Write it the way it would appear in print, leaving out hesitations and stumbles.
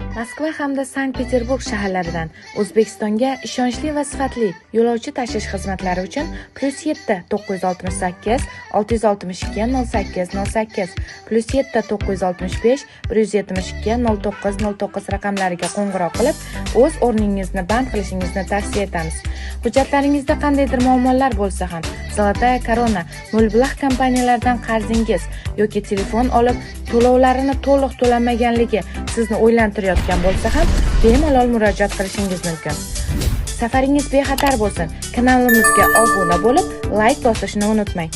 Moskva hamda Sankt-Peterburg shaharlaridan O'zbekistonga ishonchli va sifatli yo'lovchi tashish xizmatlari uchun +7 968 662 08 08, +7 965 172 09 09 raqamlariga qo'ng'iroq qilib, o'z o'rningizni band qilishingizni tavsiya etamiz. Hujjatlaringizda qandaydir muammolar bo'lsa ham, Золотая Корона, Mulblah kompaniyalaridan qarzingiz yoki telefon olib, to'lovlarini to'liq to'lanmaganligi sizni o'ylantirayotgan bo'lsa ham, bemalol murojaat qilishingiz mumkin. Safaringiz bexatar bo'lsin. Kanalimizga obuna bo'lib, layk bosishni unutmang.